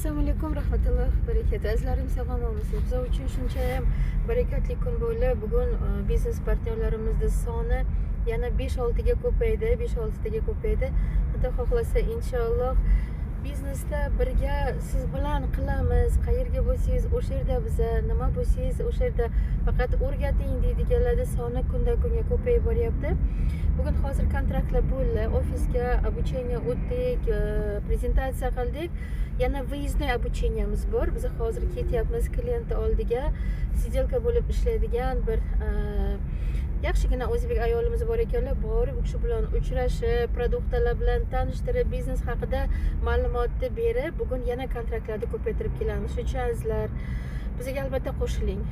Assalomu alaykum rahmatullohi va barakatuh. Azizlarim, sog' omonmisiz? Biz uchun shunchayam barakatli kun bo'ldi. Bugun biznes partnyorlarimizni soni yana 5-6 ga ko'paydi, 5-6 taga ko'paydi. Xudo xohlasa, inshaalloh, biznesda birga siz bilan qilamiz. Qayerga bo'lsangiz, o'sha yerda biza, nima bo'lsangiz, o'sha yerda, faqat o'rgating deydiganlarni soni kundan kunga ko'payib boryapti. Bugun hozir kontraktlar bo'ldi, ofisga обучение o'tdik, prezentatsiya qildik. Yana выездной обучение miz bor. Biz hozir ketyapmiz klient oldiga. Сиделка bo'lib ishlaydigan bir yaxshigina o'zbek ayolimiz bor ekanlar. Borib, u kishi bilan uchrashib, produktlar bilan tanishtirib, biznes haqida ma'lumotni berib, bugun yana kontraktlarni ko'paytirib kelamiz. Shuning uchun, azizlar, bizga albatta qo'shiling.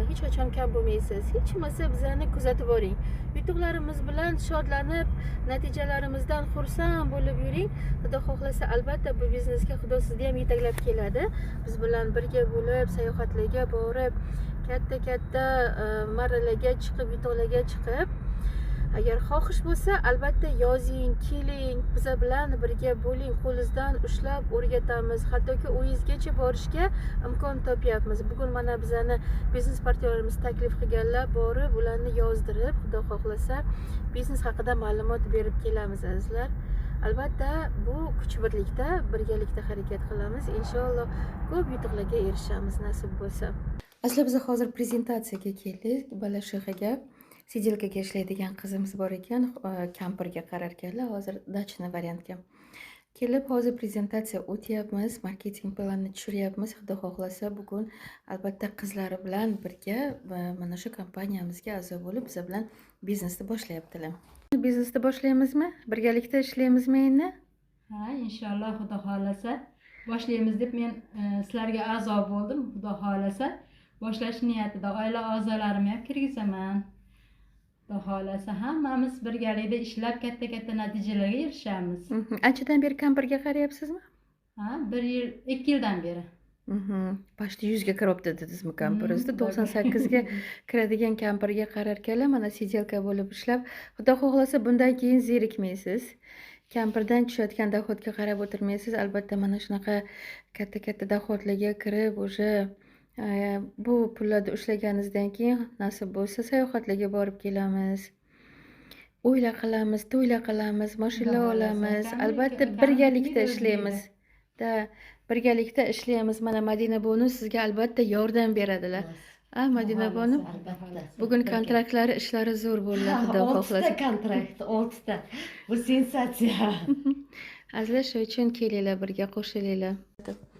Hech qachon kam bo'lmaysiz. Hech bo'lmasa bizani kuzatib boring, yutuqlarimiz bilan shodlanib, natijalarimizdan xursand bo'lib yuring. Xudo xohlasa, albatta bu biznesga Xudo sizni ham yetaklab keladi. Biz bilan birga bo'lib, sayohatlarga borib, katta katta marralarga chiqib, yutuqlarga chiqib, agar xohish bo'lsa, albatta yozing, keling, biza bilan birga bo'ling, qo'lingizdan ushlab o'rgatamiz, hattoki uyingizgacha borishga imkon topyapmiz. Bugun mana bizani biznes partnyorimiz taklif qilganlar, borib, ularni yozdirib, Xudo xohlasa, biznes haqida ma'lumot berib kelamiz. Azizlar, albatta bu kuch birlikda, birgalikda harakat qilamiz, inshaalloh, ko'p yutuqlarga erishamiz, nasib bo'lsa. Azizlar, biz hozir prezentatsiyaga keldik Balashihaga. Сиделка ga ishlaydigan qizimiz bor ekan, kampirga qarar ekanlar, hozir дачный variantga kelib, hozir prezentatsiya o'tyapmiz, marketing planini tushiryapmiz. Xudo xohlasa, bugun albatta qizlari bilan birga va mana shu kompaniyamizga a'zo bo'lib, biza bilan biznesni boshlayaptilar. Biznesni boshlaymizmi, birgalikda ishlaymizmi endi? Ha, inshaalloh, Xudo xohlasa, boshlaymiz deb men sizlarga a'zo bo'ldim. Xudo xohlasa, boshlash niyatida oila a'zolarimni ham kirgizaman. Xudo xohlasa, hammamiz birgalikda ishlab, katta katta natijalarga erishamiz. Anchadan beri kampirga qarayapsizmi? Ha, bir yil, 2 yildan beri. Почти 100 ga kiryapti dedingizmi kampiringizni? 98 ga kiradigan kampirga qararkanlar, mana сиделка bo'lib ishlab, Xudo xohlasa, bundan keyin zerikmaysiz. Kampirdan tushayotgan доход ga qarab o'tirmaysiz. Albatta, mana shunaqa katta katta доход larga kirib, уже bu pullarni ushlaganingizdan keyin, nasib bo'lsa, sayohatlarga borib kelamiz. O'yla qilamiz, to'ylar qilamiz, mashinalar Xudo xohlasa. olamiz. Albatta, Kamniki birgalikda o'zingda. ishlaymiz. Да, birgalikda ishlaymiz. Mana Madina bonu sizga albatta yordam beradilar. A, Madina bonu? Albatta. Bugun Birga. kontraktlari, ishlari zo'r bo'ldi, Xudo Oltita xohlasa. kontrakt, oltita. Bu sensatsiya. Azizlar, shu uchun kelinglar, birga qo'shilinglar.